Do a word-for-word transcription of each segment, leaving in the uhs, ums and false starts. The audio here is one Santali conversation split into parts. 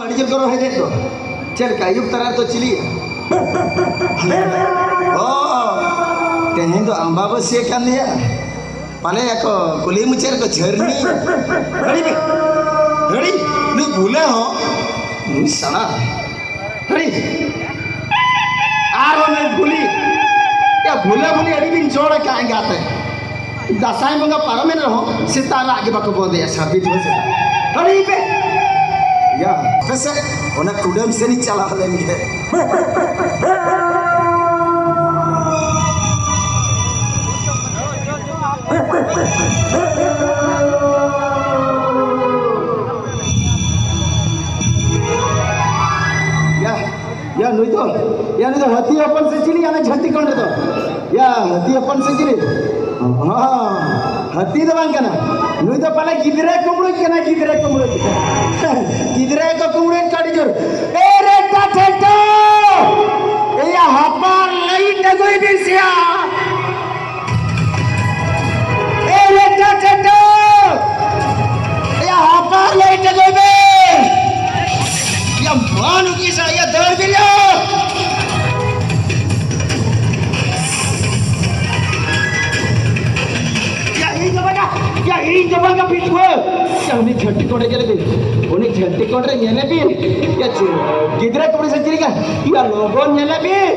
ᱟᱹᱰᱤ ᱡᱳᱨ ᱜᱚᱨᱚᱢ ᱦᱮᱡ ᱫᱚ᱾ ᱪᱮᱫ ᱞᱮᱠᱟ ᱟᱹᱭᱩᱵ ᱛᱟᱨᱟ ᱨᱮᱫᱚ ᱪᱤᱞᱤ? ᱚ, ᱛᱮᱦᱮᱧ ᱫᱚ ᱟᱢᱵᱟᱵᱟᱹᱥᱭᱟᱹ ᱠᱟᱱ ᱜᱮᱭᱟ᱾ ᱯᱟᱞᱮ ᱟᱠᱚ ᱠᱩᱞᱦᱤ ᱢᱩᱪᱟᱹᱫ ᱨᱮᱠᱚ ᱡᱷᱟᱹᱨᱱᱤ᱾ ᱦᱟᱹᱲᱤ ᱢᱮ, ᱦᱟᱹᱲᱤ, ᱱᱩᱭ ᱵᱷᱩᱞᱟᱹ ᱦᱚᱸ, ᱱᱩᱭ ᱥᱟᱲᱟ᱾ ᱦᱟᱹᱲᱤ᱾ ᱟᱨ ᱩᱱᱤ ᱵᱷᱩᱞᱤ, ᱭᱟ ᱵᱷᱩᱞᱟᱹ ᱵᱷᱩᱞᱤ ᱟᱹᱰᱤ ᱵᱤᱱ ᱡᱚᱲ ᱟᱠᱟᱫ ᱮᱸᱜᱟᱛᱮ᱾ ᱫᱟᱸᱥᱟᱭ ᱵᱚᱸᱜᱟ ᱯᱟᱨᱚᱢᱮᱱ ᱨᱮᱦᱚᱸ ᱥᱮᱛᱟᱜ ᱨᱟᱜ ᱜᱮ ᱵᱟᱠᱚ ᱵᱚᱱᱫᱮᱭᱟ, ᱥᱟᱹᱨᱫᱤ ᱫᱤᱵᱚᱥ ᱨᱮ᱾ ᱦᱟᱹᱲᱤ ᱯᱮ᱾ ᱭᱟ, ᱯᱮᱥᱮ, ᱚᱱᱟ ᱠᱩᱰᱟᱹᱢ ᱥᱮᱱ ᱤᱧ ᱪᱟᱞᱟᱣ ᱞᱮᱱ ᱜᱮ᱾ ᱭᱟ, ᱭᱟ, ᱱᱩᱭ ᱫᱚ, ᱭᱟ, ᱱᱩᱭ ᱫᱚ ᱦᱟᱹᱛᱤ ᱦᱚᱯᱚᱱ ᱥᱮ ᱪᱤᱞᱤ ᱠᱟᱱᱟ ᱡᱷᱟᱹᱱᱴᱤ ᱠᱚᱸᱰ ᱨᱮᱫᱚ? ᱭᱟ, ᱦᱟᱹᱛᱤ ᱦᱚᱯᱚᱱ ᱥᱮ ᱪᱤᱞᱤ? ᱦᱚᱸ, ᱦᱟᱹᱛᱤ ᱫᱚ ᱵᱟᱝ ᱠᱟᱱᱟ᱾ ᱱᱩᱭ ᱫᱚ ᱯᱟᱞᱮ ᱜᱤᱫᱽᱨᱟᱹ ᱠᱩᱢᱵᱽᱲᱩᱡ ᱠᱟᱱᱟ, ᱜᱤᱫᱽᱨᱟᱹ ᱠᱩᱢᱵᱽᱲᱩᱡ᱾ ᱜᱤᱫᱽᱨᱟᱹ ᱠᱚ ᱠᱩᱢᱵᱽᱲᱩᱡ ᱠᱟᱱᱟ ᱟᱹᱰᱤ ᱡᱳᱨ᱾ ᱮ ᱨᱮᱴᱟ ᱴᱷᱮᱴᱚ! ᱮᱭᱟ ᱦᱟᱯᱟᱨ ᱞᱟᱹᱭᱤᱴ ᱟᱹᱜᱩᱭ ᱵᱤᱱ ᱥᱮᱭᱟ᱾ ᱮ ᱨᱮᱴᱟ ᱴᱷᱮᱴᱚ! ᱮᱭᱟ ᱦᱟᱯᱟᱨ ᱞᱟᱹᱭᱤᱴ ᱟᱹᱜᱩᱭ ᱵᱤᱱ᱾ ᱭᱟ ᱢᱟᱱᱩ ᱠᱤᱥᱟ, ᱭᱟ ᱫᱟᱹᱲ ᱵᱤᱱ ᱭᱟ᱾ ᱭᱟ ᱤᱧ ᱫᱚ ᱵᱟᱝᱟ, ᱭᱟ ᱤᱧ ᱫᱚ ᱵᱟᱝᱟ ᱯᱤᱴᱷᱩᱣᱟᱹ᱾ ᱭᱟ ᱩᱱᱤ ᱡᱷᱟᱹᱱᱴᱤ ᱠᱚᱸᱰ ᱨᱮ ᱧᱮᱞᱮ ᱵᱤᱱ, ᱩᱱᱤ ᱡᱷᱟᱹᱱᱴᱤ ᱠᱚᱸᱰ ᱨᱮ ᱧᱮᱞᱮ ᱵᱤᱱ᱾ ᱭᱟ ᱪᱮ-, ᱜᱤᱫᱽᱨᱟᱹ ᱠᱩᱲᱤ ᱥᱮ ᱪᱤᱞᱤ ᱠᱟᱱ? ᱭᱟ ᱞᱚᱜᱚᱱ ᱧᱮᱞᱮ ᱵᱤᱱ᱾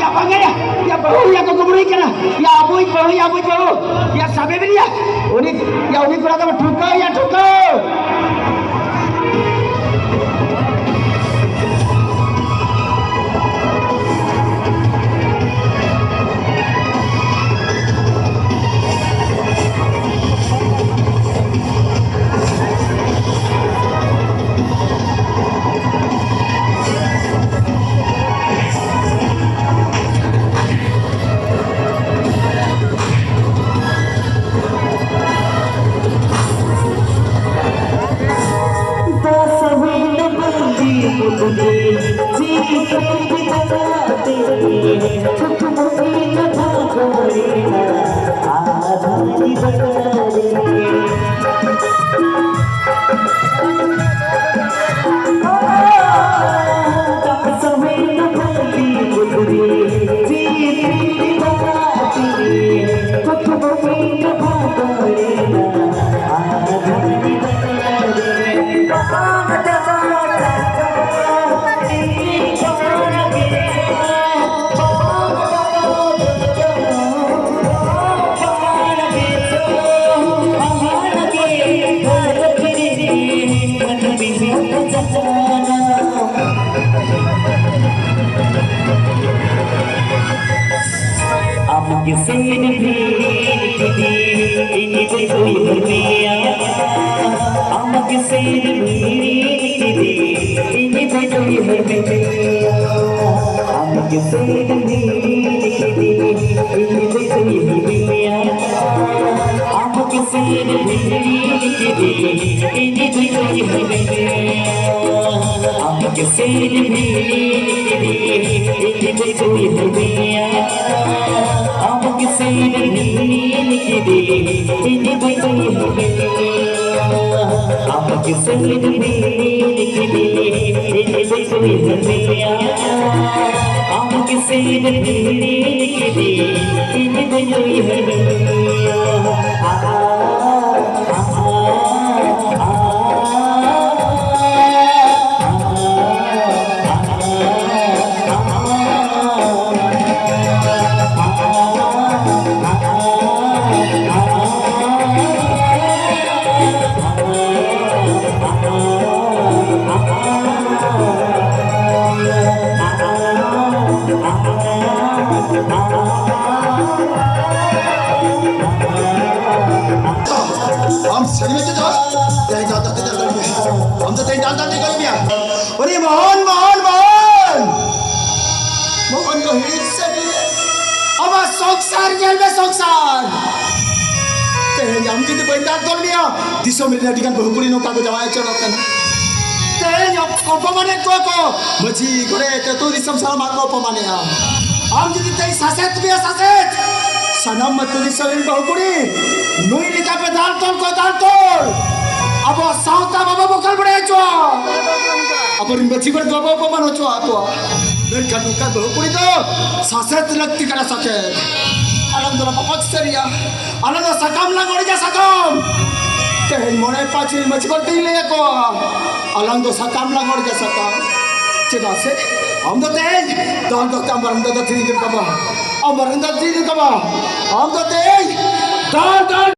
ᱭᱟ ᱵᱟᱝᱟ ᱭᱟ, ᱭᱟ ᱵᱟᱹᱦᱩ ᱭᱟ ᱠᱚ ᱠᱩᱢᱵᱽᱲᱩᱭ ᱠᱟᱱᱟ᱾ ᱭᱟ ᱟᱵᱚᱭᱤᱡ ᱵᱟᱹᱦᱩ, ᱭᱟ ᱟᱵᱚᱭᱤᱡ ᱵᱟᱹᱦᱩ᱾ ᱭᱟ ᱥᱟᱵᱮ ᱵᱤᱱ ᱭᱟ᱾ ᱩᱱᱤ, ᱭᱟ ᱩᱱᱤ ᱠᱚᱲᱟ ᱫᱚ ᱴᱷᱩᱠᱟᱹᱣ ᱭᱟ, ᱴᱷᱩᱠᱟᱹᱣ᱾ ᱟᱢ ᱜᱮᱥᱮ ᱵᱷᱤᱲ ᱠᱤᱫᱤᱧ, ᱤᱧ ᱫᱚ ᱩᱭᱦᱟᱹᱨ ᱢᱮᱭᱟ᱾ ᱟᱢ ᱜᱮᱥᱮ ᱵᱷᱤᱲ ᱠᱤᱫᱤᱧ, ᱤᱧ ᱫᱚ ᱩᱭᱦᱟᱹᱨ ᱢᱮᱭᱟ᱾ ᱟᱢ ᱜᱮᱥᱮ ᱵᱷᱤᱲ ᱠᱤᱫᱤᱧ, ᱤᱧ ᱫᱚ ᱩᱭᱦᱟᱹᱨ ᱢᱮᱭᱟ᱾ ᱟᱢ ᱜᱮᱥᱮ ᱵᱷᱤᱲ ᱠᱤᱫᱤᱧ, ᱤᱧ ᱫᱚ ᱩᱭᱦᱟᱹᱨ ᱢᱮᱭᱟ᱾ ᱟᱢ ᱜᱮᱥᱮ ᱵᱷᱤᱲ ᱠᱤᱫᱤᱧ, ᱤᱧ ᱫᱚ ᱩᱭᱦᱟᱹᱨ ᱢᱮᱭᱟ᱾ ᱟᱢ ᱜᱮᱥᱮ ᱵᱷᱤᱲ ᱠᱤᱫᱤᱧ, ᱤᱧ ᱫᱚ ᱩᱭᱦᱟᱹᱨ ᱢᱮᱭᱟ᱾ ᱟᱢ ᱜᱮᱥᱮ ᱵᱷᱤᱲ ᱠᱤᱫᱤᱧ, ᱤᱧ ᱫᱚ ᱩᱭᱦᱟᱹᱨ ᱢᱮᱭᱟ᱾ ᱟᱢ ᱜᱮᱥᱮ ᱵᱷᱤᱲ ᱠᱤᱫᱤᱧ, ᱤᱧ ᱫᱚ ᱩᱭᱦᱟᱹᱨ ᱢᱮᱭᱟ᱾ ᱟᱢ ᱥᱟᱹᱨᱤ ᱢᱮᱱᱛᱮ ᱫᱚ ᱛᱮᱦᱮᱧ ᱫᱚ ᱟᱢ ᱫᱚ ᱛᱮᱦᱮᱧ ᱫᱚ ᱟᱢ ᱫᱚ ᱛᱮᱦᱮᱧ ᱫᱚ ᱟᱢ ᱫᱚ ᱟᱨᱮ ᱢᱚᱦᱚᱱ, ᱢᱚᱦᱚᱱ, ᱢᱚᱦᱚᱱ! ᱢᱚᱦᱚᱱ ᱫᱚ ᱦᱤᱲᱤᱧ ᱥᱟᱹᱨᱤ᱾ ᱟᱢᱟᱜ ᱥᱚᱝᱥᱟᱨ ᱧᱮᱞ ᱢᱮ, ᱥᱚᱝᱥᱟᱨ᱾ ᱛᱮᱦᱮᱧ ᱟᱢ ᱡᱩᱫᱤ ᱵᱟᱹᱧ ᱫᱟᱞ ᱛᱚᱞ ᱢᱮᱭᱟ, ᱫᱤᱥᱚᱢ ᱨᱮ ᱟᱹᱰᱤ ᱜᱟᱱ ᱵᱟᱹᱦᱩ ᱠᱩᱲᱤ ᱱᱚᱝᱠᱟ ᱠᱚ ᱡᱟᱶᱟᱭ ᱦᱚᱪᱚ ᱠᱟᱜ ᱠᱟᱱᱟ᱾ ᱛᱮᱦᱮᱧ ᱚᱯᱚᱢᱟᱱᱮᱫ ᱠᱚᱣᱟ ᱠᱚ, ᱢᱟᱹᱡᱷᱤ, ᱜᱚᱰᱮᱛ, ᱟᱹᱛᱩ ᱫᱤᱥᱚᱢ ᱥᱟᱱᱟᱢᱟᱜ ᱠᱚ ᱚᱯᱚᱢᱟᱱᱮᱫᱼᱟ᱾ ᱟᱢ ᱡᱩᱫᱤ ᱛᱮᱦᱮᱧ ᱥᱟᱥᱮᱛ ᱢᱮᱭᱟ, ᱥᱟᱥᱮᱛ, ᱥᱟᱱᱟᱢ ᱟᱹᱛᱩ ᱫᱤᱥᱚᱢ ᱨᱮᱱ ᱵᱟᱹᱦᱩ ᱠᱩᱲᱤ, ᱱᱩᱭ ᱞᱮᱠᱟ ᱯᱮ ᱫᱟᱞ ᱛᱚᱞ ᱠᱚ, ᱫᱟᱞ ᱛᱚᱞ᱾ ᱟᱵᱚᱣᱟᱜ ᱥᱟᱶᱛᱟ ᱵᱟᱵᱚ ᱵᱚᱠᱚᱞ ᱵᱟᱲᱟᱭ ᱦᱚᱪᱚᱣᱟ᱾ ᱟᱵᱚᱨᱮᱱ ᱢᱟᱹᱡᱷᱤ ᱜᱚᱰᱮᱛ ᱵᱟᱵᱟ ᱵᱚ ᱢᱟᱱ ᱦᱚᱪᱚᱣᱟ ᱠᱚᱣᱟ᱾ ᱢᱮᱱᱠᱷᱟᱱ ᱱᱚᱝᱠᱟ ᱵᱟᱹᱦᱩ ᱠᱩᱲᱤ ᱫᱚ ᱥᱟᱥᱮᱛ ᱞᱟᱹᱠᱛᱤ ᱠᱟᱱᱟ, ᱥᱟᱥᱮᱛ᱾ ᱟᱞᱟᱝ ᱫᱚ ᱵᱟᱵᱚ ᱥᱟᱹᱨᱤᱭᱟ, ᱟᱞᱟᱝ ᱫᱚ ᱥᱟᱠᱟᱢ ᱞᱟᱝ ᱚᱲᱮᱡᱟ, ᱥᱟᱠᱟᱢ᱾ ᱛᱮᱦᱮᱧ ᱢᱚᱬᱮ ᱯᱟᱸᱪ ᱨᱮᱱ ᱢᱟᱹᱡᱷᱤ ᱜᱚᱰᱮᱛ ᱤᱧ ᱞᱟᱹᱭ ᱟᱠᱚᱣᱟ, ᱟᱞᱟᱝ ᱫᱚ ᱥᱟᱠᱟᱢ ᱞᱟᱝ ᱚᱲᱮᱡᱟ, ᱥᱟᱠᱟᱢ᱾ ᱪᱮᱫᱟᱜ ᱥᱮ ᱟᱢ ᱫᱚ ᱛᱮᱦᱮᱧ ᱫᱟᱞ ᱫᱟᱞ ᱛᱮ ᱟᱢ ᱢᱟᱨᱟᱝ ᱫᱟᱫᱟ ᱛᱤᱨᱤᱧ ᱨᱟᱠᱟᱵᱟ, ᱟᱢ ᱢᱟᱨᱟᱝ ᱫᱟᱫᱟ ᱛᱤᱨᱤᱧ ᱨᱟᱠᱟᱵᱟ, ᱟᱢ ᱫᱚ ᱛᱮᱦᱮᱧ ᱫᱟᱞ ᱫᱟᱞ